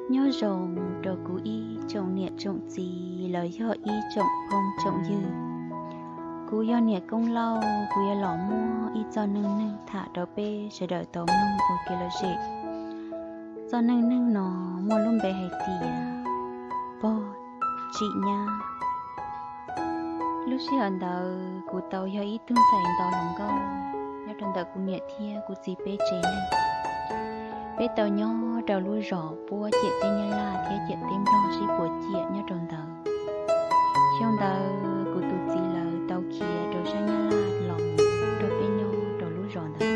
Nyob zoo rau kuv ib tsoom niam tsoom txiv los yog ib tsoom phooj tsoom ywg. Kuv yog Niam Koob Lauj, kuv yuav los muab ib txoj neej neeg tham rau peb sawv daws tau mloog ua kev lom zem. Txoj neej neeg no muaj lub npe hais tias pog tsim nyab. Lub sij hawm ntawd kuv tau yog ib tug ntxhais nto hluas nkauj nyob rau ntawm kuv niam thiab kuv txiv peb tsev neeg. Peb tau nyob rau lub zos puab ciam teb Nyab Laj thiab ciam teb Nplog sib puas ciam nyob rau ntawd. Xyoo ntawd kuv tus txiv lawv tau khiav rau sab Nyab Laj los nrog peb nyob rau lub zos ntawd.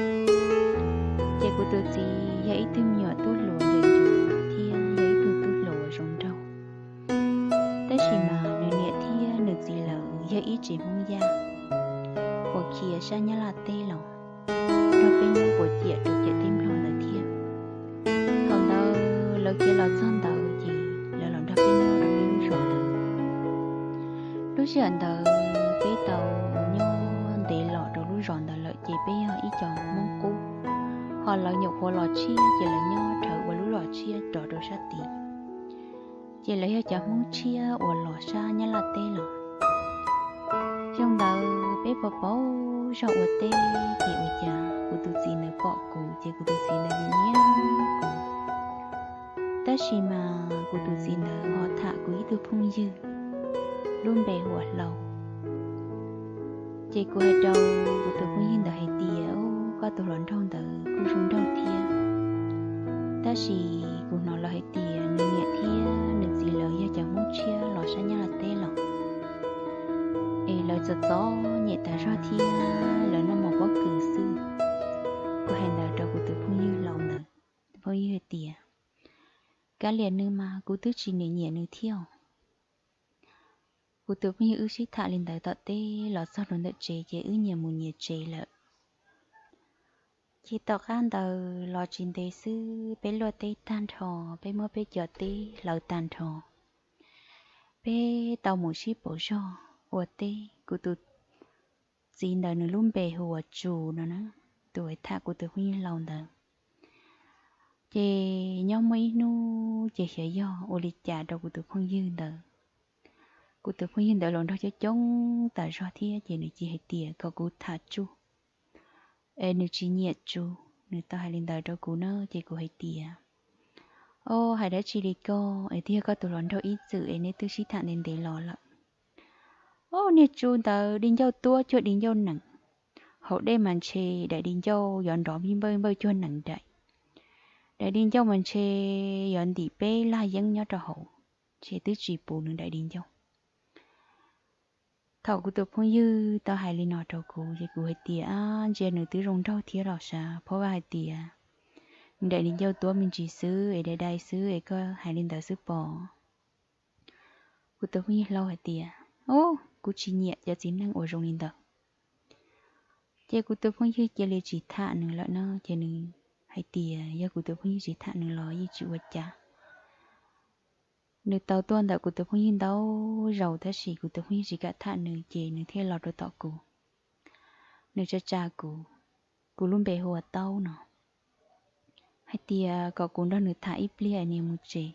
Ces kuv tus txiv yog ib tug me nyuam tub hluas ntxim ntxim thiab yog ib tug tub hluas zoo nraug. Tab sis mas nws niam thiab nws txiv lawv yog ib tsev Hmoob Yaj uas khiav sab Nyab Laj teb los nrog peb nyob puas ciam rau ciam teb Nplog ntawd thiab. Thaum ntawd lawv khiav los txog ntawd ces lawv los nrog peb nyob rau peb lub zos ntawd. Lub sij hawm ntawd peb tau nyob ntev los rau lub zos ntawd lawm ces peb yog ib co Hmoob qub, ho lawv nyuam qhuav los tshiab ces lawv nyob rhawv ua lub zos tshiab rov rau sab tid. Ces lawv yog cov Hmoob tshiab uas los sab Nyab Laj teb los. Xyoo ntawd peb pos pauv zog ua teb ces ua cas kuv tus txiv ntawd pom kuv ces kuv tus txiv ntawd nyiam nyiam kuv. Tab sis mas kuv tus txiv ntawd ho tham kuv ib tug phooj ywg lub npe hu ua Hlau. Ces kuv hais rau kuv tus phooj ywg ntawd hais tias, Koj tus hluas nraug ntawd kuj zoo nraug thiab, tab sis kuv hnov lawv hais tias nws niam thiab nws txiv lawv yog cov Hmoob tshiab los sab Nyab Laj teb los, es lawv txom txom nyem tas zog thiab lawv noj mov pob kws xwb. Kuv hais ntawd rau kuv tus phooj ywg Hlau ntawd, tus phooj ywg hais tias, Kav liam nws mas kuv twb tsis nyiam nyiam nws thiab. Kuv tus phooj ywg wb sib tham li ntawd tom teb los txog rau ntawm tsev ces wb nyias mus nyias tsev lawm. Ces tom qab ntawd los tsis ntev xwb peb luaj teb tag nrho, peb muab peb cov teb hlawv tag nrho. Peb tau mus sib pauv zog ua teb. Kuv tus txiv ntawd nws lub npe hu ua Tsu no na, tus uas tham kuv tus phooj ywg Hlau ntawd. Ces nyob muaj ib hnub ces xyov yog ua li cas rau kuv tus phooj ywg ntawd. Kuv tus phooj ywg ntawd hluas nraug coob coob tas zog thiab ces nws cia hais tias kom kuv tham tsuj, es nws tsis nyiam Tsu. Nws tau hais li ntawd rau kuv na ces kuv hais tias, Au, hais dab tsi li koj es twb yog koj tus hluas nraug ib txwm es neb twb sib tham ntev ntev los lawm. Au, niag Tsu ntawd di ncauj tuab cuag di ncauj nees, haus dej mas ntshe daim di ncauj yuav nrov npij npawj npawj cuag nees daim. Daim di ncauj mas ntshe yuav ntim peb lag yeeb nyob rau hauv, ntshe twb tsis puv nws daim di ncauj. Thaum kuv tus phooj ywg tau hais li no rau kuv ces kuv hais tias, Ab, ntsia nws twb zoo nraug thiab los sav, phab vaj hais tias nws daim di ncauj tuab me ntsis xwb es dai dai xwb es koj hais li ntawd xwb pom. Kuv tus phooj ywg Hlau hais tias, Au, kuv tsis nyiam cov txiv neej uas zoo li ntawd. Ces kuv tus phooj ywg cia li tsis tham nws lawm no ces nws hais tias yog kuv tus phooj ywg tsis tham nws los yeej tsis ua cas. Nws tau tuaj ntawm kuv tus phooj ywg ntau zaus tab sis kuv tus phooj ywg tsis kam tham nws ces nws thiaj los rau tom kuv. Nws tsa tsa kuv, kuv lub npe hu ua Taub no, hais tias kom kuv nrog nws tham ib pliag es nws mus tsev.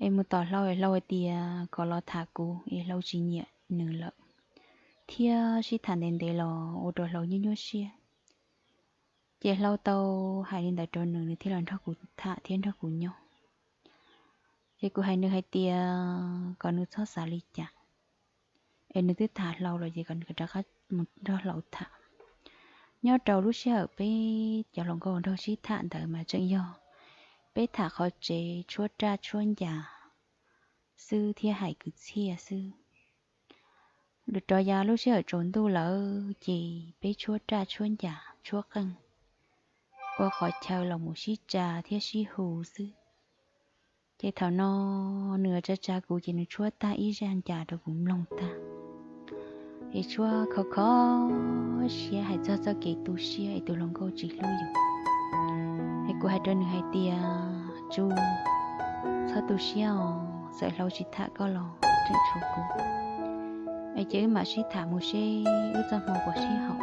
Es mus tom Hlau es Hlau hais tias kom los tham kuv es Hlau tsis nyiam nws lawm, thiab sib tham ntev ntev los ua rau Hlau nyuaj nyuaj siab. Ces Hlau tau hais li ntawd rau nws, nws thiaj los nrog kuv tham thiab nrog kuv nyob. Ces kuv hais nws hais tias kom nws txhob xav li cas, es nws twb tham Hlau los ces kom nws rov qab mus nrog Hlau tham. Nyob rau lub sij hawm peb cov hluas nkauj nraug sib tham ntawd mas tseem yog peb tham qhov tsev tshuab raj tshuab ncas xwb thiab hais kwv txhiaj xwb. Rov yav lub sij hawm tsaus ntuj lawm ces peb tshuab raj tshuab ncas tshuab qeej, ua qhov chaw los mus sib tsa thiab sib hu xwb. Ces thaum no nws tsa tsa kuv ces nws tshuab tag ib zaj ncas rau kuv mloog tag, es tshuab khov kho siab hais txog txoj kev tu siab es tus hluas nkauj tsis hlub yus. Es kuv hais rau nws hais tias, Tsu, txhob tu siab os, txawm Hlau tsis tham koj los tseem tshuav kuv, es cia wb mam sib tham mus seb wb txoj hmoo puas sib haum.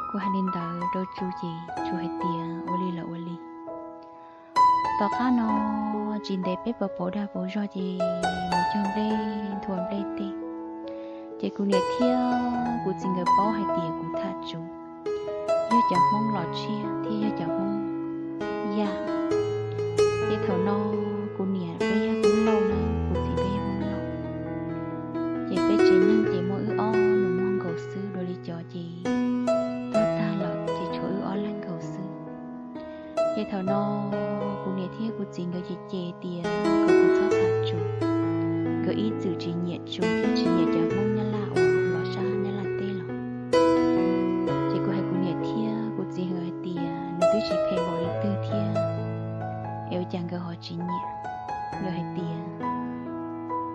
Kuv hais li ntawd rau Tsu ces Tsu hais tias ua li los ua li. Tom qab no tsis ntev peb pauv pauv dag pauv zog ces mus cog nplej nthua nplej tej, ces kuv niam thiab kuv txiv nkawd paub hais tias kuv tham tsuv, yog cov Hmoob Los Tshiab thiab yog cov Hmoob Yaj. Ces thaum no kuv niam peb yog Hmoob Lauj na, kuv txiv peb yog Hmoob Lauj. Ces peb tsev neeg ces muaj wb ob nus muag nkaus xwb, dua li cov ces tag tag los ces tshuav wb ob leeg nkaus xwb. Ces thaum no kuv niam thiab kuv txiv nkawd ces cem tias kom kuv txhob tham tsuv, nkawd ib txwm tsis nyiam tsuv thiab tsis nyiam cov Hmoob Nyab Laj uas los sab Nyab Laj teb los. Ces kuv hais kuv niam thiab kuv txiv nkawd hais tias nws twb tsis phem npaum li twg thiab, es ua cas nkawd ho tsis nyiam. Nkawd hais tias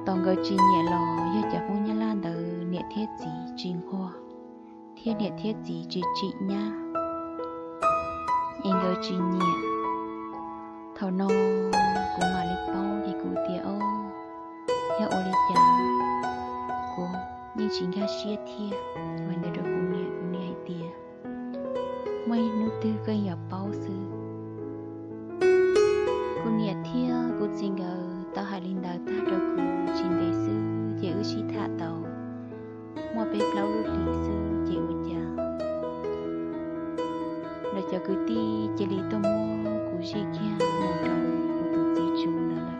tos nkawd tsis nyiam los yog cov Hmoob Nyab Laj ntawd niam thiab txiv tsis nquag, thiab niam thiab txiv tsis tsim nyab, es nkawd tsis nyiam. Thaum no kuv mam li paub ces kuv tias, o, yog ua li cas kuv yeej tsis nkag siab thiab. Ua ntawd rau kuv niam, kuv niam hais tias muaj ib hnub twg koj yuav paub xwb. Kuv niam thiab kuv txiv nkawd tau hais li ntawd tag rau kuv tsis ntev xwb ces wb sib tham tau muaj peb plaub lub hlis xwb ces ua cas lawv cov kwv tij cia li tuaj muab kuv zij kiag mus rau kuv tus txiv tsuv ntawd lawm.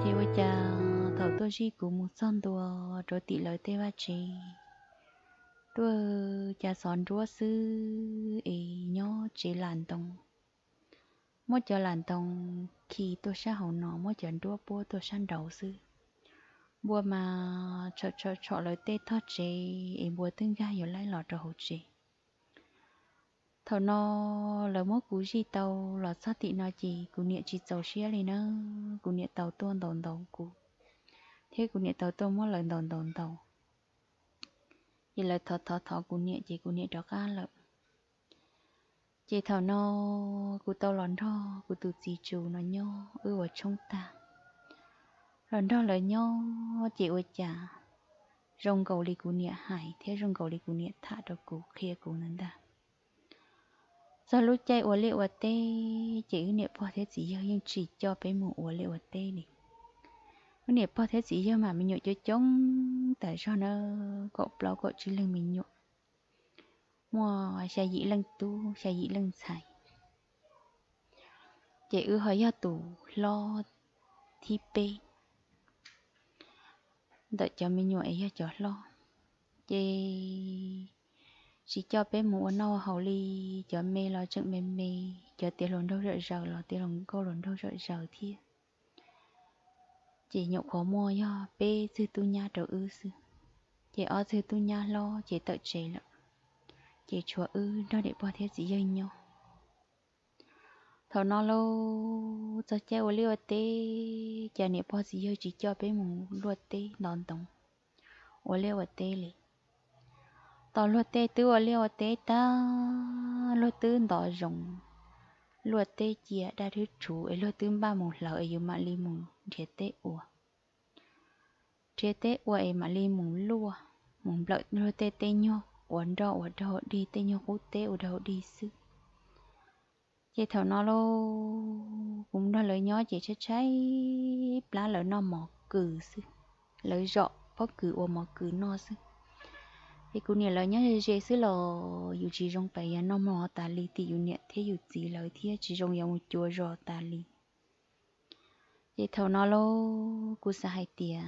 Ces ua cas thaum tuaj zij kuv mus txog ntua rau tim lawv tej vaj tsev, tuaj cas xov nruab xwb es nyob tsev lam ntoo, muab cov lam ntoo khi tuaj sab hauv no, muab cov nruab puab tuaj sab nraud xwb. Npua mas tshom tshom lawv tej tog tsev es npua twb nkag yuav laib los rau hauv tsev. Thaum no lawv muab kuv zij tau los txog tim no ces kuv niam tsis txaus siab li na, kuv niam tau tuaj ntaus ntaus kuv, thiab kuv niam tau tuaj muab lawv ntaus ntaus ntaus. Ces lawv thov thov thov kuv niam ces kuv niam rov qab lawm. Ces thaum no kuv tau los nrog kuv tus txiv tsuv no nyob wb ua tshoob tag, los nrog lawv nyob ces ua cas zoo nkaus li kuv niam hais thiab zoo nkaus li kuv niam tham rau kuv qhia kuv ntawd ntag. Txog lub caij ua liaj ua teb ces wb niam pog thiab txiv yawg yeej tsis coj peb mus ua liaj ua teb li. Wb niam pog thiab txiv yawg mas me nyuam coob coob tas zog na, kaum plaub kaum tsib leeg me nyuam, muaj xya yim leej tub xya yim leej ntxhais. Ces wb ho yog tus hlob thib peb ntawm cov me nyuam es yog cov hlob. Ces tsis coj peb mus ua noj ua haus li, cov me los tseem me me, cov tiav hluas nraug zom zaws los tiav hluas nkauj hluas nraug zom zaws thiab. Ces nyuam qhuav muaj yog peb txwg tub nyab rau wb xwb, ces ob txwg tub nyab hlob ces tawm tsev lawm, ces tshuav wb nrog niam pog thiab txiv yawg nyob. Thaum no lauj, txog caij ua liaj ua teb, cas niam pog txiv yawg tsis coj peb mus luaj teb ntov ntoo, ua liaj ua teb li. Tos luag tej twb ua liaj ua teb tag, luag twb ntov zoov, luaj teb cia daj rhwb rhuv es luag twb npaj mus hlawv es yus mam li mus nrhiav teb ua. Nrhiav teb ua es mam li mus luaj, mus nplawm luag tej teb nyuag quav nroj uas raug dig, tej nyuag qub teb uas raug dig xwb. Ces thaum no lauj, kuv nrog lawv nyob ces tshaib tshaib plab, lawv noj mov kws xwb, lawv zom pob kws ua mov kws noj xwb. Ces kuv niam lawv nyob ze ze xwb los yus tsis zoo pes yuav noj mov tas li tim yus niam thiab yus txiv lawv thiab tsis zoo yuav mus cuav zos tas li. Ces thaum no lauj, kuv xav hais tias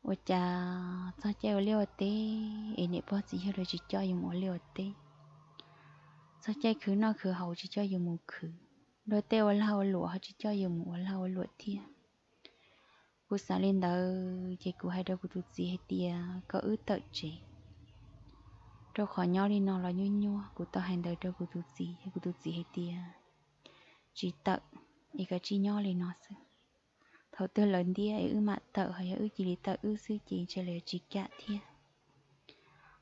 ua cas txog caij ua liaj ua teb es niam pog txiv yawg lawv tsis coj yus mus ua liaj ua teb, txog caij khwv noj khwv haus tsis coj yus mus khwv, luag tej ua lag ua luam ho tsis coj yus mus ua lag ua luam thiab. Kuv xav li ntawd ces kuv hais rau kuv tus txiv hais tias kom wb tawm tsev, rau qhov nyob li no los nyuaj nyuaj. Kuv tau hais ntawd rau kuv tus txiv, kuv tus txiv hais tias tsis tawm, es kav tsij nyob li no xwb. Thaum twg lawv ntiab es wb mam tawm, ho yog wb cia li tawm wb xwb ces ntshe lawv yuav tsis kam thiab.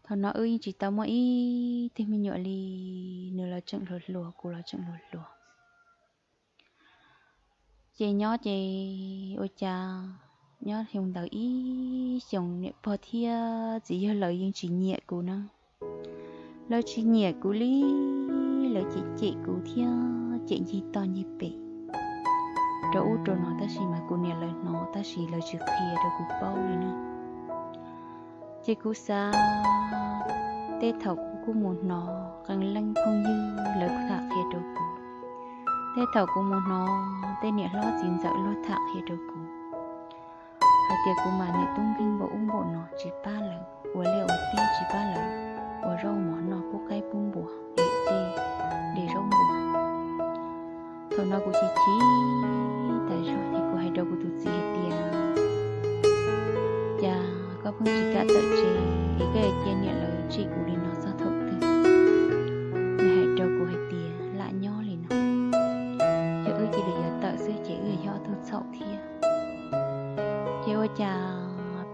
Thaum no wb yeej tsis tau muaj ib tug me nyuam li, nws los tseem hluas hluas, kuv los tseem hluas hluas. Ces nyob ces ua cas nyob xyoo ntawd ib xyoos niam pog thiab txiv yawg lawv yeej tsis nyiam kuv na. Lawv tsis nyiam kuv li, lawv cem cem kuv thiab cem ncig toj ncig pem. rau ub rau no tab sis mas kuv niam lawv hnov tab sis lawv tsis qhia rau kuv paub li na. Ces kuv xav, tej thaum kuv kuj mus hnov qee leej phooj ywg lawv tham qhia rau kuv, tej thaum kuv mus hnov tej niam hlob txiv ntxawm luag tham qhia rau kuv hais tias kuv mas niam tub nkeeg npaum ub npaum no tsis pab lawv ua liaj ua teb, tsis pab lawv ua zaub mov noj pub qaib pub npua, es tej de zaub npua. Thaum no kuv chim chim tas zog ces kuv hais rau kuv tus txiv hais tias, cas koj pheej tsis kam tawm tsev es koj cia niam lawv tsim kuv li no txog thaum twg? Nws hais rau kuv hais tias, lam nyob li no, yog wb cia li yuav tawm xwb ces wb yog ob tug txhaum thiab. Ces ua cas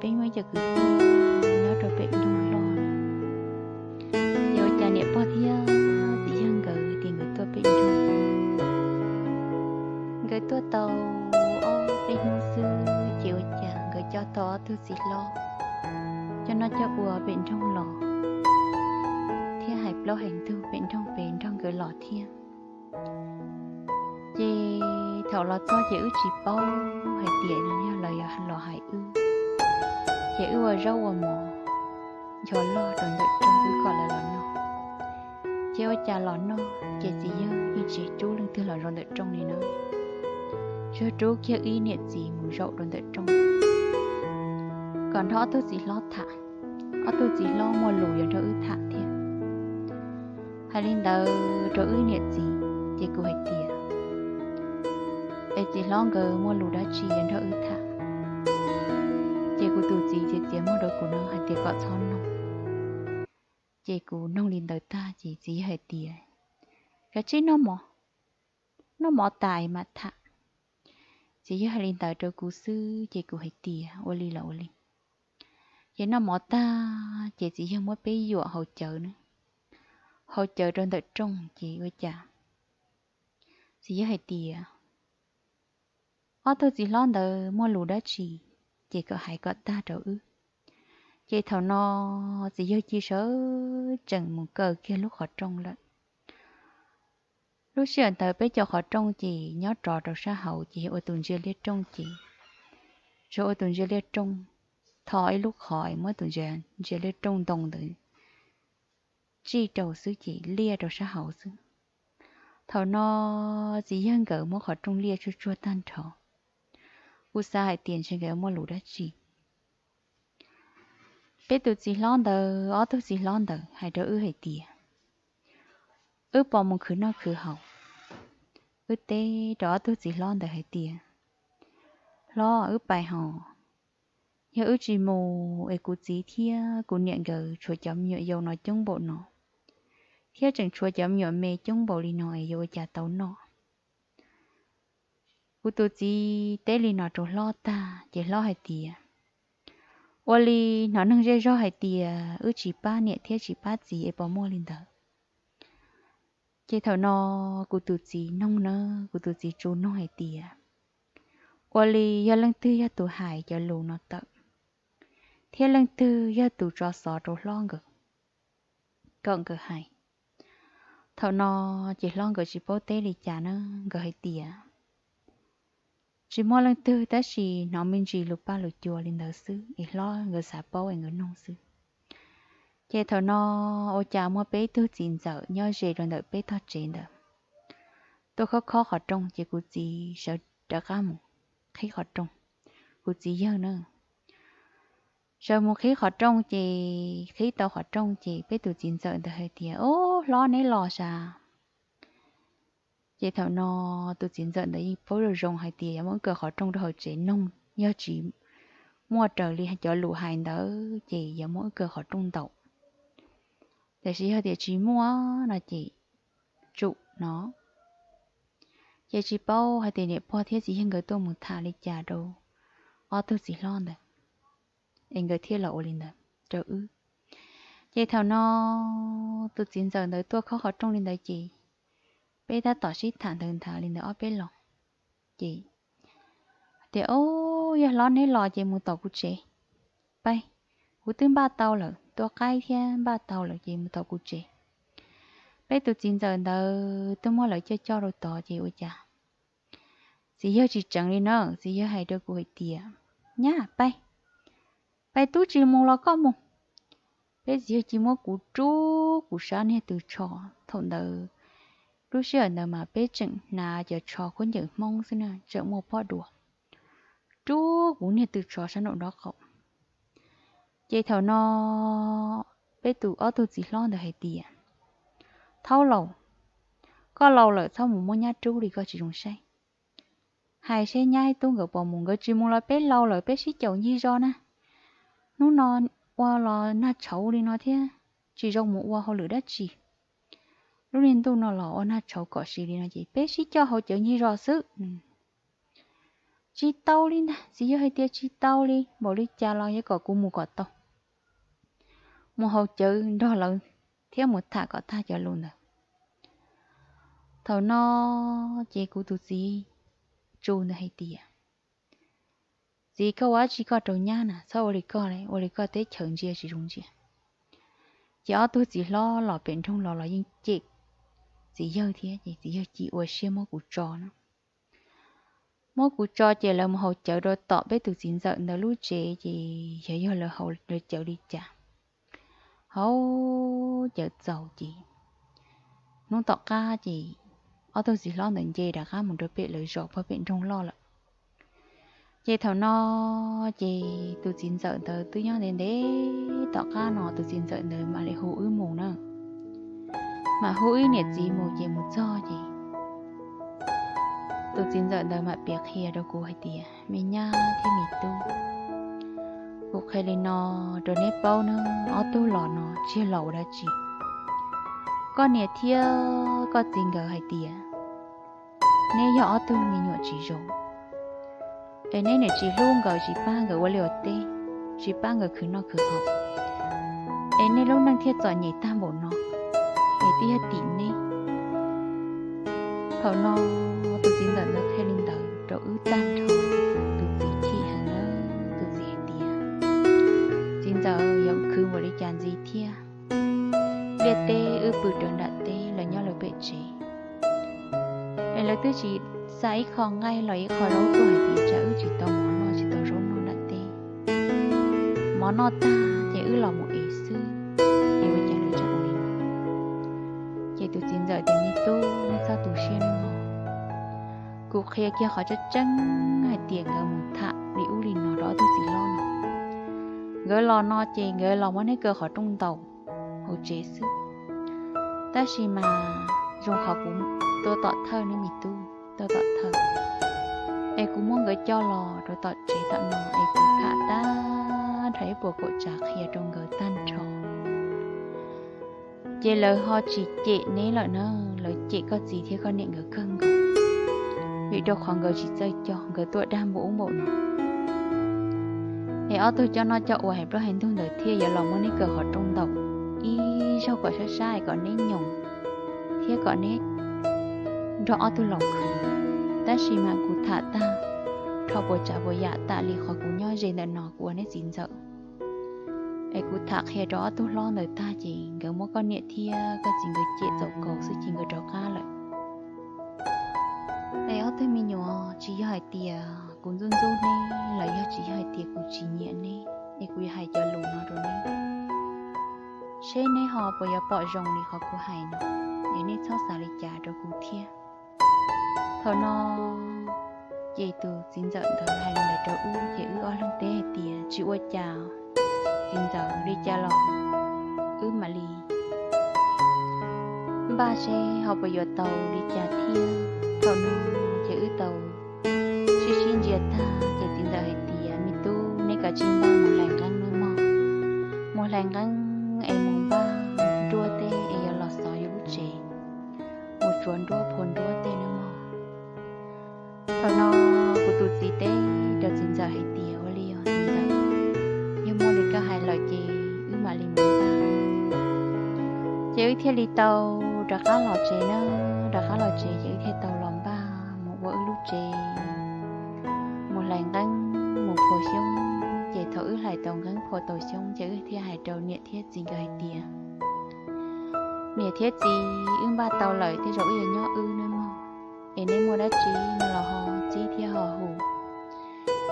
peb muaj ib co kwv tij nyob rau pem nroog loj, ces ua cas niam pog thiab txiv yawg nkawd tias nkawd tuaj pem nroog, nkawd tuaj tau ob peb hnub xwb ces ua cas nkawd coj tau ob tug txiv hlob coj noj coj ua pem nroog los, thiab hais plaub hais ntug pem nroog pem nrog nkawd los thiab. Ces thaum los txog ces wb tsis paub hais tias yog lawv los hais wb, ces wb ua zaub ua mov ncho loj rau ntawm rooj wb kom lawv los noj. Ces ua cas los noj ces txiv yawg yeej tsis rub leej twg los zaum ntawm rooj li na, tsuas rub kiag wb niam txiv mus zaum rau ntawm rooj kom nrog ob tug txiv hlob tham. Ob tug txiv hlob muaj lus yuav nrog wb tham thiab. Hais li ntawd rau wb niam txiv ces kuv hais tias, es txiv hlob nkawd muaj lus dab tsi yuav nrog wb tham? Ces kuv tus txiv txiav txiav muag rau kuv no hais tias kom txhob noog. Ces kuv noog li ntawd tag ces txiv yawg hais tias, kav tsij noj mov, noj mov tas mam tham. Txiv yawg hais li ntawd rau kuv xwb ces kuv hais tias, ua li los ua li. Ces noj mov tag ces txiv yawg muab peb yuam haus cawv na, haus cawv rau ntawm rooj ces ua cas txiv yawg hais tias, ob tug txiv hlob ntawd muaj lus dab tsi ces kom hais kom tag rau wb. Ces thaum no txiv yawg cia sawv tsees mus kaw kiag lub qhov rooj lawm. Lub sij hawm ntawd peb cov qhov rooj ces nyob rov rau sab hauv ces yog ua tus ntsia liaj rooj ces, tsuas ua tus ntsia liaj rooj, tho ib lub qhov es muab tus ntsia liaj rooj ntoo ntawd tsij rau xwb ces liaj rau sab hauv xwb. Thaum no txiv yawg nkawd muab qhov rooj liaj tsuag tsuag tag nrho. Kuv xav hais tias ntshe nkawd muaj lus dab tsi. Peb tus txiv hlob ntawd, ob tug txiv hlob ntawd hais rau wb hais tias, wb puas mus khwv noj khwv haus? Wb teb rau ob tug txiv hlob ntawd hais tias, hlob, wb pais hos, yog wb tsis mus es kuv txiv thiab kuv niam nkawd tshuav cov me nyuam yaus no coob npaum no, thiab tseem tshuav cov me nyuam me coob npaum li no es yuav ua cas tau noj? Kuv tus txiv teb li no rau hlob tag ces hlob hais tias, ua li hnov neeg zej zog hais tias wb tsis pab niam thiab tsis pab txiv es puas muaj li ntawd? Ces thaum no kuv tus txiv noog na, kuv tus txiv tsuas noog hais tias, ua li yog leej twg yog tus hais cov lus no tawm, thiab leej twg yog tus tso xov rau hlob nkawd kom nkawd hais? Thaum no ces hlob nkawd tsis paub teb li cas na, nkawd hais tias, tsis muaj leej twg tab sis hnov me ntsis lus paj lus cua li ntawd xwb es hlob nkawd xav paub es nkawd noog xwb. Ces thaum no ua cas muaj peb tug txiv ntxawm nyob ze rau ntawm peb tog tsev ntawd tuaj khob khob qhov rooj ces kuv txiv sawv rov qab mus qhib qhov rooj. Kuv txiv yawg na, sawv mus qhib qhov rooj ces qhib tau qhov rooj ces peb tus txiv ntxawm ntawd hais tias, o, hlob neb los sav? Ces thaum no tus txiv ntxawm ntawd yeej paub zoo zoo hais tias yuav muab kaw qhov rooj rau hauv tsev noog, yog tsis muaj raws li cov lus hais ntawd ces yuav muab kaw qhov rooj ntaus, tiam sis yog tias tsis muaj no ces tsum no. Ces tsis paub hais tias niam pog thiab txiv yawg nkawd tuaj mus tham li cas rau ob tug txiv hlob ntawd es nkawd thiaj los ua li ntawd rau wb. Ces thaum no tus txiv ntxawm ntawd tuaj khob qhov rooj li ntawd ces peb tab tom sib tham ntawd nthav li ntawd ob peb los. Ces tias, o, yog hlob neb los ces mus tom kuv tsev, pab, kuv twb npaj tau lawm, tua qaib thiab npaj tau lawm ces mus tom kuv tsev. Peb tus txiv ntxawm ntawd twb muab lawv coj coj rau tod ces ua cas Txiv yawg tsis tseev li na, txiv yawg hais rau kuv hais tias, Nyab, pais, pais tub tsis mus los koj mus. Peb txiv yawg cia muab kuv rub kuv sab niag tw tsho. Thaum ntawd, lub sij hawm ntawd mas peb tseem hnav cov tsho khaub ncaws Hmoob xwb na, tseem muaj pob duav. Rub kuv niag tw tsho sab nraum nraub qaum. Ces thaum no peb tus ob tug txiv hlob ntawd hais tias, Thaub laus, koj laus lawm txhob mus muab nyab rub li, koj tsis zoo saib. Hais seb nyab thiab tub nkawd puas mus, nkawd tsis mus los peb laus lawm peb sib caum ncig zos na. Hnub no ua los nag tshauv li no thiab tsis zoo mus ua hauj lwm dab tsi. Lub niag ntuj no los ua nag tshauv kom sim li no ces peb sib coj haus cawv ncig zos xwb. Tsis tau li ntag, txiv yawg hais tias tsis tau li, npaum li cas los yuav kom kuv mus kom tau, mus haus cawv nrog lawv thiab mus tham kom tag cov lus ntawd. Thaum no ces kuv tus txiv tsu ntawd hais tias, Txiv, koj ua dab tsi koj rau nyab na, txhob ua li koj li, ua li koj teb chaws ntsia tsis zoo ntsia. Ces ob tug txiv hlob los pem nroog los los yeej cem txiv yawg thiab, ces txiv yawg cia ua siab muab kuv tso na. Muab kuv tso ces lawv mus haus cawv rau tom peb tus txiv ntxawm ntawd lub tsev, ces yog yog lawv haus cawv li cas. Haus cawv txaus ces hnub tom qab ces ob tug txiv hlob ntawd nce rov qab mus rau pem lawv zos puag pem nroog loj lawm. Ces thaum no ces tus txiv ntxawm ntawd twb nyob ntev ntev tom qab no tus txiv ntxawm ntawd mam li hu wb mus na. Mam hu wb niam txiv mus ces mus txog ces tus txiv ntxawm ntawd mam piav qhia rau kuv hais tias, Me nyab thiab me tub, kuv qhia li no rau neb paub nawb, ob tug los no tsis yog los ua dab tsi. Koj niam thiab koj txiv nkawd hais tias neb yog ob tug me nyuam tsis zoo, es neb niam tsis hlub nkawd, tsis pab nkawd ua liaj ua teb, tsis pab nkawd khwv noj khwv haus, es nej lub neej thiaj txom nyem tag npaum no, es twb yog tim neb. Thaum no tus txiv ntxawm ntawd qhia li ntawd rau wb tag nrho, tus txiv chim heev na, tus txiv hais tias, Txiv ntxawm, yuav khwv npaum li cas ntxiv thiab? Liaj teb wb pw rau nram teb, lawv nyob lawv pem tsev, es lawv twb tsis xa ib qho nqaij los ib qho zaub tuaj hais tias tsam wb tsis tau mov noj tsis tau zaub noj nram teb. Mov noj tag ces wb los mus ev xwb, es ua cas lawv tseem ua li no? Ces tus txiv ntxawm tias, Me tub, nej txhob tu siab nawb mog. Kuv qhia kiag qhov tseeb tseeb hais tias nkawd mus tham li ub li no rau ob tug txiv hlob no. Nkawd los no ces nkawd los muab neb kaw qhov rooj ntaus hauv tsev xwb. Tab sis mas zoo qhov kuv tuaj tom thawj nawb me tub, tuaj tom thawj, es kuv muab nkawd coj los rau tom tsev tom no es kuv tham tag nrho ib puas kaum tsav qhia rau nkawd tag nrho. Ces lawv ho tsis cem neb lawm na, lawv cem koj txiv thiab koj niam nkawd kawg nkaus, vim rau qhov nkawd tsis txawj coj, nkawd tuaj dag npaum ub npaum no. Es ob tug coj noj coj ua hais plaub hais ntug ntawd thiaj yuav los muab neb kaw qhov rooj ntaus ib zaug kom sab sab es kom neb nyoos thiab kom neb nrog ob tug laus khwv. Tab sis mas kuv tham tag nrho puas tsav puas yam tas li qhov kuv nyob ze ntawm no kuv ua neb txiv ntxawm. Es kuv tham qhia rau ob tug hlob ntawd tag ces nkawd muab koj niam thiab koj txiv nkawd cem txaus kaus xwb ces nkawd rov qab lawm. Es ob tug me nyuam, tsis yog hais tias kuv ntxub ntxub neb los yog tsis yog hais tias kuv tsis nyiam neb, es kuv yuav hais cov lus no rau neb seb neb ho puas yuav pom zoo li qhov kuv hais no, es nej txhob xav li cas rau kuv thiab. Thaum no ces tus txiv ntxawm ntawd hais li ntawd rau wb ces wb ob leeg teb hais tias, Tsis ua cas, txiv ntxawm, li cas los wb mam li npaj seb ho puas yuav tau li cas thiab. Thaum no ces wb tau sib sib ntsia tag ces txiv ntxawm hais tias, Me tub, neb kav tsij npaj mus hlais nqeeb nawb mog. Mus hlais nqeeb es mus npaj nruab tej es yuav los xov yus lub tsev, mus tsuav nruab phua nruab tej nawb mog. Thaum no kuv tus txiv teb rau txiv ntxawm hais tias, Ua li os txiv ntxawm, yog muaj li koj hais lawm ces wb mam li mus npaj. Ces wb thiaj li tau rov qab los tsev na, rov qab los tsev ces wb thiaj tau los npaj mus ua wb lub tsev, mus hlais nqeeb mus phua xyoob. Ces thaum wb hlais tau nqeeb phua tau xyoob ces wb thiaj hais rau niam thiab txiv nkawd hais tias, Niam thiab txiv, wb npaj tau lawm, tej zaum wb yuav nyob wb nawb mog. es nej muaj dab tsi no los ho txib thiab ho hu.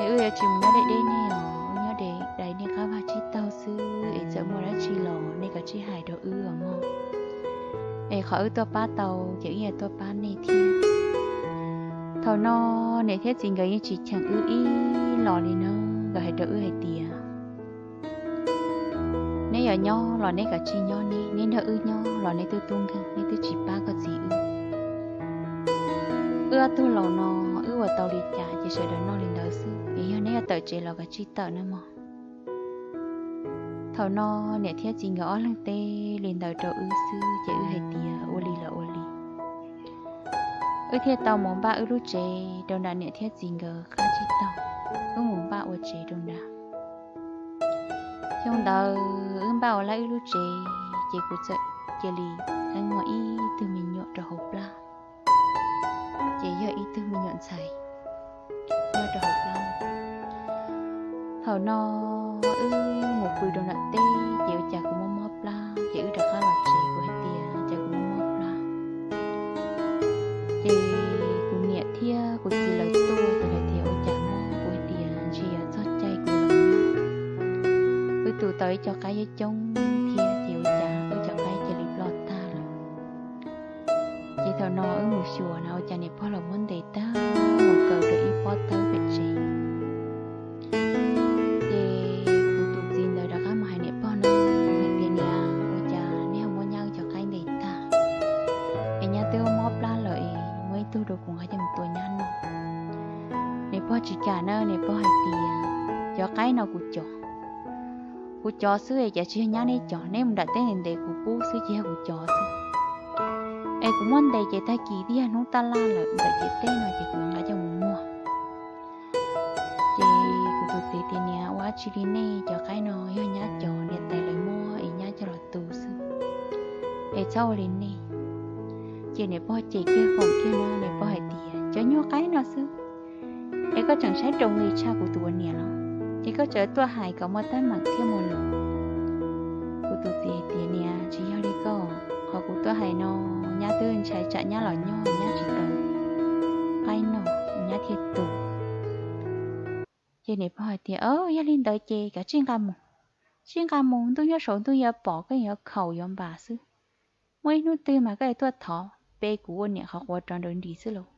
Es wb yuav tsis mus nyob deb deb nej os, wb nyob deb deb nej qab vag tsib taug xwb, es txawm muaj dab tsi los nej kav tsij hais rau wb os mog. Es qhov wb tuaj pab tau ces wb yuav tuaj pab nej thiab. Thaum no niam thiab txiv nkawd yeej tsis cheem wb ib los li na, nkawd hais rau wb hais tias, neb yuav nyob los neb kav tsij nyob, neb neb nrog wb nyob los neb twb tub nkeeg, neb twb tsis pab koj txiv wb. Wb ob tug laus no wb ua tau li cas ces sawv daws noj li ntawd xwb, es yog neb yuav tawm tsev los kav tsij tawm nawb mog. Thaum no niam thiab txiv nkawd ob leeg teb li ntawd rau wb xwb ces wb hais tias ua li los ua li. Wb thiaj tau mus npaj wb lub tsev rau nram niam thiab txiv nkawd qab tsib taug, wb mus npaj ua tsev rau nrad. Xyoo ntawd wb npaj ua lawm wb lub tsev ces kuv txawm cia li muaj ib tug me nyuam rau hauv plab, ces yog ib tug me nyuam ntxhais nyob rau hauv plab. Thaum no wb mus pw rau nram teb ces ua cas kuv mob mob plab ces wb rov qab los tsev, kuv hais tias cas kuv mob mob plab. Ces kuv niam thiab kuv txiv lawv tuaj ces lawv tias ua cas mob, kuv hais tias ntshe yuav txog caij kuv los nyob. Wb tu tau ib co qaib coob thiab ces ua cas wb cov qaib cia li ploj tag lawm. Ces thaum no wb mus xyuas na ua cas niam pog los muab ntes tag mus kaw rau ib pob tawb pem tsev. Ces kuv tus txiv ntawd rov qab mus hais niam pog no hais tias niam, ua cas neb ho muab nyab wb cov qaib ntes tag, es nyab twb mob plab lawm es muaj ib tug rau kuv nqa coj mus tua nyab noj. Niam pog tsis kam na, niam pog hais tias cov qaib no kuv cov, kuv cov xwb es cas tsis yog nyab neb cov, neb mus nram teb ntes ntes kuv pub xwb ces yog kuv cov xwb. Es kuv muab ntes ces tag kis twb yog hnub taj laj lawm, ntawm ciam teb no ces kuv nqa coj mus muag. Ces kuv tus txiv tias niam, ua dab tsi li nej, cov qaib no yog nyab cov, niam tais lawv muab es nyab coj los tu xwb, es txhob ua li nej. Ces niam pog cem kiag foom kiag no, niam pog hais tias cov nyuag qaib no xwb es koj tseem saib rau nqi tshaj kuv tus ua niam los, ces koj tseem tuaj hais kom muaj teeb meem thiab muaj lus. Kuv tus txiv hais tias niam, tsis yog li koj, qhov kuv tuaj hais no nyab twb ntshai tsam nyab los nyob nyab tsis tau qaib noj nyab thiaj tu. Ces niam pog hais tias yog li ntawd ces kav tsij nqa mus, tsij nqa mus, ntuj nyob saud ntuj yuav pom koj yuav khaum yuav npas xwb. Muaj ib hnub twg mas koj yuav tuaj thov pe kuv ua niam qhov quav rov nrawd nris xwb lauj.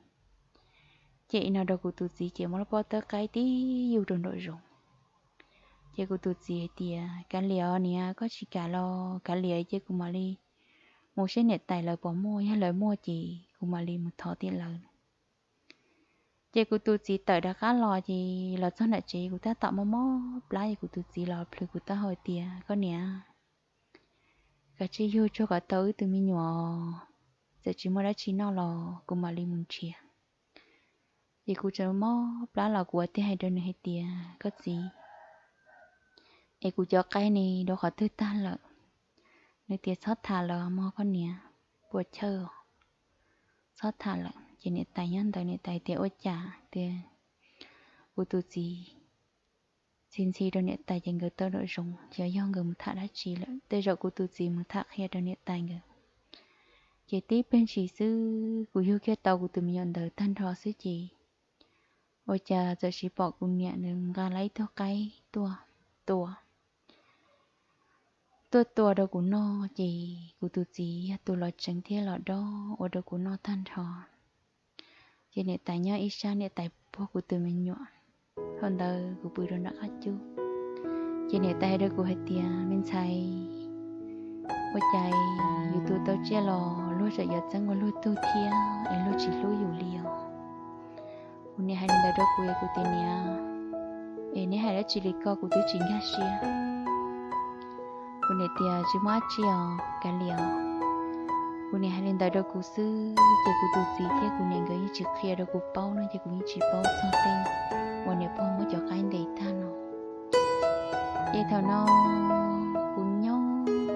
Ces no rau kuv tus txiv ces muab lub pob tawb qaib tib yug rau nraum zoov. Ces kuv tus txiv hais tias kav liam os niam, koj tsis kam los kav liam ces kuv mam li mus saib niam tais lawv puas muaj, yog lawv muaj ces kuv mam li mus thov tiam lawv. Ces kuv tus txiv tawm rov qab los ces los txog nram tsev kuv tab tom mob mob plab ces kuv tus txiv los plhws kuv taub hau tias koj niam, kav tsij yug tsuag kom tau wb tus me nyuam, txawm tsis muaj dab tsi noj los kuv mam li mus nrhiav. Ces kuv tseem mob plab los kuv thiaj hais rau nws hais tias koj txiv, es kuv cov qaib ne rau qhov twg tag lawm? Nws tias txhob tham lawm mog koj niam, puas chawj os, txhob tham lawm. Ces niam tais nyob ntawd niam tais tias ua cas tias kuv tus txiv ntxhi ntxhi rau niam tais ces nkawd tau nraum zoov, xyov yog nkawd mus tham dab tsi lawm, tej zaum kuv tus txiv mus tham qhia rau niam tais nkawd. Ces tib pliag ntshis xwb kuv yug kiag tau kuv tus me nyuam ntawd tag nrho xwb ces ua cas txawm sis pom kuv niam nws nqa lawm ib tug qaib tuaj tua, tuaj tua rau kuv noj ces kuv tus txiv yog tus los tseev thiab los dob ua rau kuv noj tag nrho. Ces niam tais nyob ib sab niam tais puag kuv tus me nyuam, thaum ntawd kuv pw rau nram qab cub. Ces niam tais hais rau kuv hais tias me ntxhais, ua cas yus tu tau tsiaj los luag tseem yuav txeeb ua luag tug thiab es luag tsis hlub yus li os? Kuv niam hais li ntawd rau kuv es kuv tias niam, es neb hais dab tsi li ko kuv twb tsis nkag siab. Kuv niam tias tsis muaj dab tsi os kav liam os. Kuv niam hais li ntawd rau kuv xwb ces kuv tus txiv thiab kuv niam nkawd yeej tsis qhia rau kuv paub no ces kuv yeej tsis paub txog tej uas niam pog muab cov qaib ntes tag no. Ces thaum no kuv nyob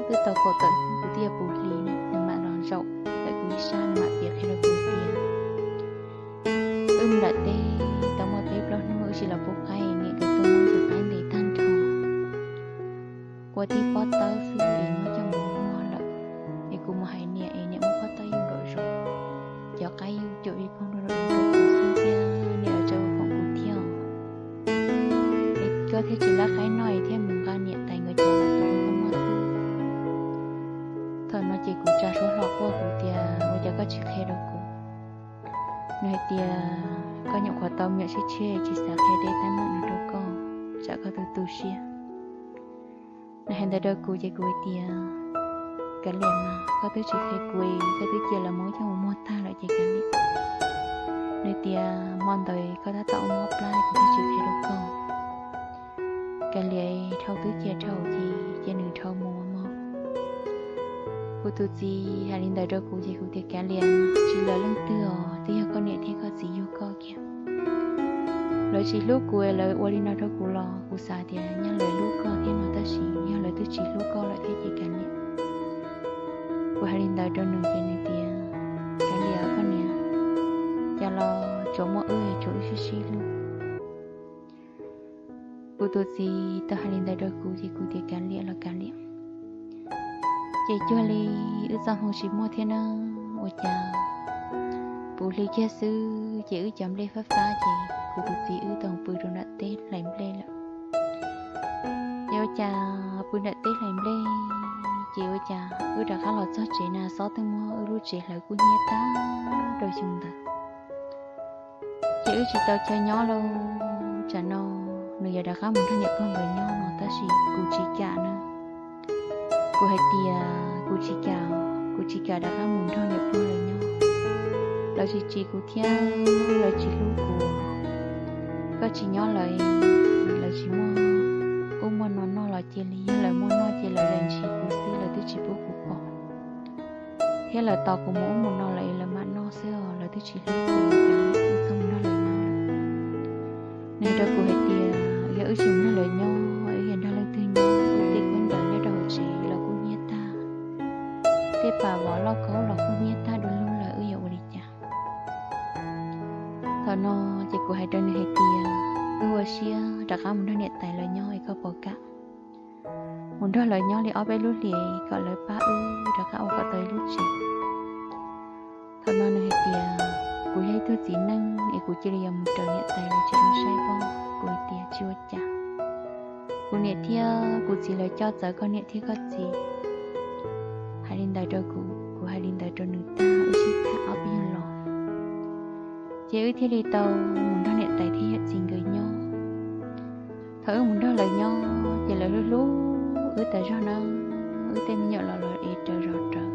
twb tau kaum tawm hnub kuv twb yuav puv hli na, nws mam los zaum ntawm kuv ib sab nws mam piav qhia rau kuv tias wb nram teb tau muaj peb plaub hnub wb tsis los pub qaib, niam nkawd tuaj muab cov qaib ntes tag nrho, ua tib pob tawb xwb es muab coj mus muag lawm. Es kuv mus hais niam es niam muab pob tawb yug nraum zoov, ces cov qaib yuj cuam vij phooj rau rau kuv xwb thiab, niam lawv tseem ua foom kuv thiab os. Es koj thiaj tsis lab qaib noj es thiaj mus nqa niam tais nkawd cov los tus koj muaj xwb. Thaum no ces kuv tsa suab hlo quaj kuv tias, ua cas koj tsis qhia rau kuv? Nws hais tias, koj nyuam qhuav tau me nyuam tshiab tshiab tsis xav qhia tej teeb meem no rau koj, tsam koj tu tu siab. Nws hais ntawd rau kuv ces kuv hais tias, kav liam mas, koj twb tsis qhia kuv, koj twb cia lawv mus coj mus muag tag lawm ces kav liam. Nws tias, hmo ntawd koj tab tom ua mob plab kuv thiaj tsis qhia rau koj. Kav liam, dhau twb cia dhau ces cia nws dhau mus mog. Kuv tus txiv hais li ntawd rau kuv ces kuv tias, kav liam, tsis lawv leej twg os, twb yog koj niam thiab koj txiv yug koj kiag. Lawv tsis hlub kuv es lawv ua li no rau kuv los kuv xav tias nyaj lawv hlub koj thiab no, tab sis yog lawv twb tsis hlub koj lawm thiab ces kav liam. Kuv hais li ntawd rau nws ces nws tias, kav liam koj niam, cas los tsuas muaj wb, tsuas wb sib sib hlub. Kuv tus txiv tau hais li ntawd rau kuv ces kuv tias, kav liam los kav liam. Ces cuag li wb txoj hmoo tsis muaj thiab na, ua cas puv hli kiag xwb ces wb cov nplej fab fab ces kuv tus txiv wb tau pw rau nram teb hlais nplej lawm. Ces ua cas pw nram teb hlais nplej, ces ua cas wb rov qab los txog tsev na xob twb muab wb lub tsev hlawv kub hnyiab tag rau xyoo ntawd. Ces wb tsis tau chaw nyob lauj, tsam no nws yuav rov qab mus nrog niam pog nkawd nyob no tab sis kuv tsis kam na. Kuv hais tias kuv tsis kam, kuv tsis kam rov qab mus nrog niam pog lawv nyob. Lawv tsis tsis kuv thiab lawv tsis hlub kuv. Koj tsis nyob lawm, lawv tsis muaj ub muaj no noj los cia li, yog lawv muaj noj ces lawv lam ntsis kuv xwb, lawv twb tsis pub kuv pom. Thiab lawv tos kuv mus ub mus no lawm es lawv mam noj xwb os, lawv twb tsis hlub kuv, wb txhob mus nrog lawv nyob. Nws hais rau kuv hais tias yog wb tsis mus nrog lawv nyob, wb yuav nrog leej twg nyob, wb tej khaub ncaws nyob rau hauv tsev los kub hnyiab tag, tej pas vov lauj kaub los kub hnyiab tag du lug lawm, wb yuav ua li cas? Thaum no ces kuv hais rau nws hais tias, wb ua siab rov qab mus nrog niam tais lawv nyob es koj puas kam mus nrog lawv nyob li ob peb lub hlis kom lawv pab wb rov qab ua kom tau ib lub tsev. Thaum no nws hais tias, kuv yog ib tug txiv neej es kuv cia li yuav mus raws niam tais lawv tsis zoo saib pob. Kuv hais tias tsis ua cas. Kuv niam thiab kuv txiv lawv coj txawv koj niam thiab koj txiv. Hais li ntawd rau kuv, kuv hais li ntawd rau nws tag, wb sib tham ob peb nyuag los, ces wb thiaj li tau mus nrog niam tais thiab yawm txiv nkawd nyob. Thaum wb mus nrog lawv nyob ces lawv hlub hlub wb tas zog na, wb tej me nyuam los lawv ev raws zov rawv,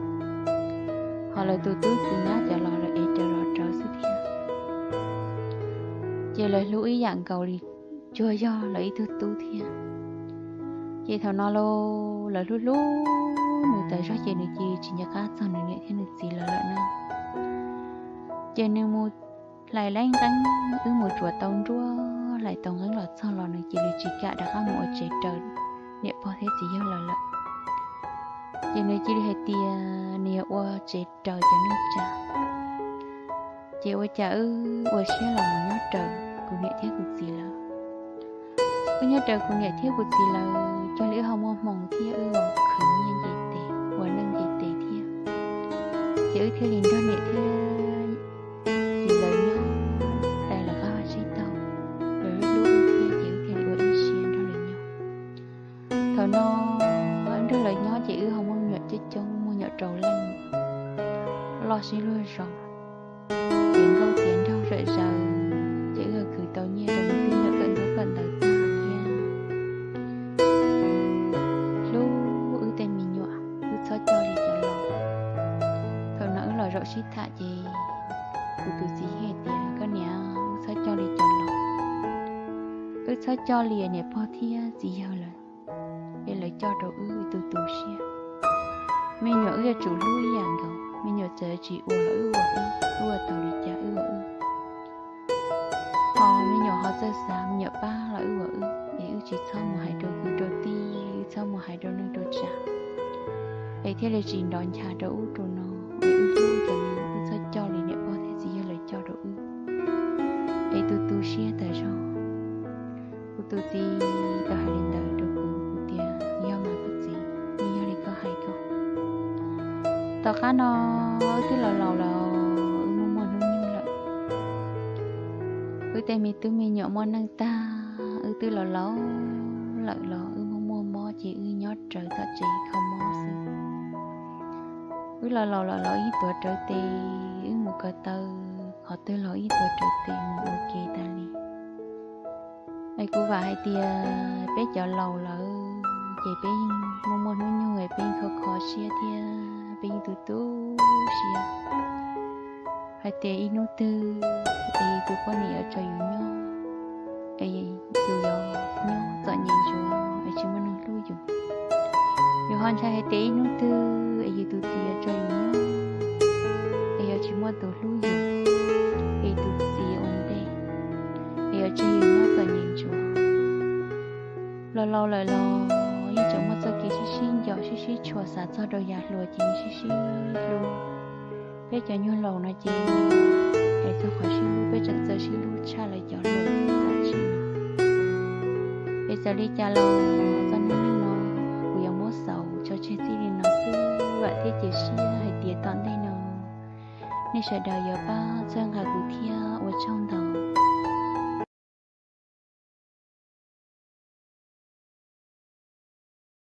ho lawv tus tub tus nyab cov los lawv ev raws zov rawv xwb thiab. Ces lawv hlub ib yam nkaus li tsuas yog lawv ib tug tub thiab. Ces thaum no lauj, lawv hlub hlub nws tas zog ces nws cia li tsis nco qab txog nws niam thiab nws txiv lawv lawm na. Ces nws mus hlais leeb nqeeb, wb mus tsuav tau nruab hlais tau nqeeb los txog los nws cia li tsis kam rov qab mus ua tsev raws niam pog thiab txiv yawg lawv lawm. Ces nws cia li hais tias nws yuav ua tsev raws cov neej tsa. Ces ua cas wb ua siab los mus nyob raws kuv niam thiab kuv txiv lawv. Wb nyob raws kuv niam thiab kuv txiv lawv, cuag li wb ho muaj hmoo thiab wb los khwv nyiaj nce tes, ua neej nce tes thiab. Ces wb thiaj li nrog niam thiab txiv lawv nyob, tais lawv qab vaj tsib taug, lawv hlub wb thiab ces wb thiaj li ua ib siab nrog lawv nyob. Thaum no nrog lawv nyob ces wb ho muaj me nyuam coob coob, muaj me nyuam rau leej, loj sib luag zos, tiav nkauj tiav nraug zom zaws, ces wb ho khwv tau nyiaj rau me tub me nyuam kawm ntaub kawm ntawv tag thiab. Hlub wb tej me nyuam, wb txhob coj li cov laus. Thaum no wb los zaum sib tham ces kuv tus txiv hais tias, koj niam, wb txhob coj li cov laus. Wb txhob coj li niam pog thiab txiv yawg lawv, es lawv coj rau wb tu tu siab. Me nyuam wb yuav tsum hlub ib yam nkaus, me nyuam txawm tsis ua los wb ua wb, wb ua tau li cas wb ua wb. Ho me nyuam ho txawj xav, me nyuam pab los wb ua wb, es wb tsis txhob mus hais rau kwv rau tij, wb txhob mus hais rau neej rau tsav, es thiaj li tsis nrov ncha rau ub rau no. Es wb hlub cov me nyuam, wb txhob coj li niam pog thiab txiv yawg lawv coj rau wb, es tu tu siab tas zog. Kuv tus txiv tau hais li ntawd rau kuv, kuv tias, yog mas kuv txiv, yeej yog li koj hais ko. Tom qab no wb twb laus laus lawm, wb muaj muaj Wb tej me tub me nyuam muaj neej tag, wb twb los laus lawm los wb muaj muaj mob ces wb nyob rawv tom tsev kho mob xwb. Wb los laus los los ib tuav rawv tes, wb mus ko taw qhov twg los ib tuav rawv tes mus ua ke tas li. Es kuv vam hais tias peb cov laus lawm ces peb yeej muaj muaj hnub nyoog es peb yeej kho kho siab thiab peb yeej tu tu siab hais tias ib hnub twg es tus poj niam yuav tso yus nyob, es yus yuav nyob txom nyem ntsuav es tsis muaj neeg hlub yus. Yus ho ntshai hais tias ib hnub twg es yus tus txiv yuav tso yus nyob, es yuav tsis muaj tus hlub yus, es tus txiv ua ntej, es yuav tseg yus nyob txom nyem ntsuav. Los laus lawm los yeej tseem muaj txoj kev sib sib ncaum sib sib tshua, xav txog rau yav hluas ces sib sib hlub. Peb cov nyuag laus no ces hais txog qhov sib hlub peb tseem txawj sib hlub tshaj lawv cov hluas dab tsi. Es txawm li cas los txoj neej neeg no kuv yuav muab xaus tso tseg txij li no xwb, vam thiab cia siab hais tias tom ntej no nej sawv daws yuav pab txhawb nqa kuv thiab ua tsaug ntau.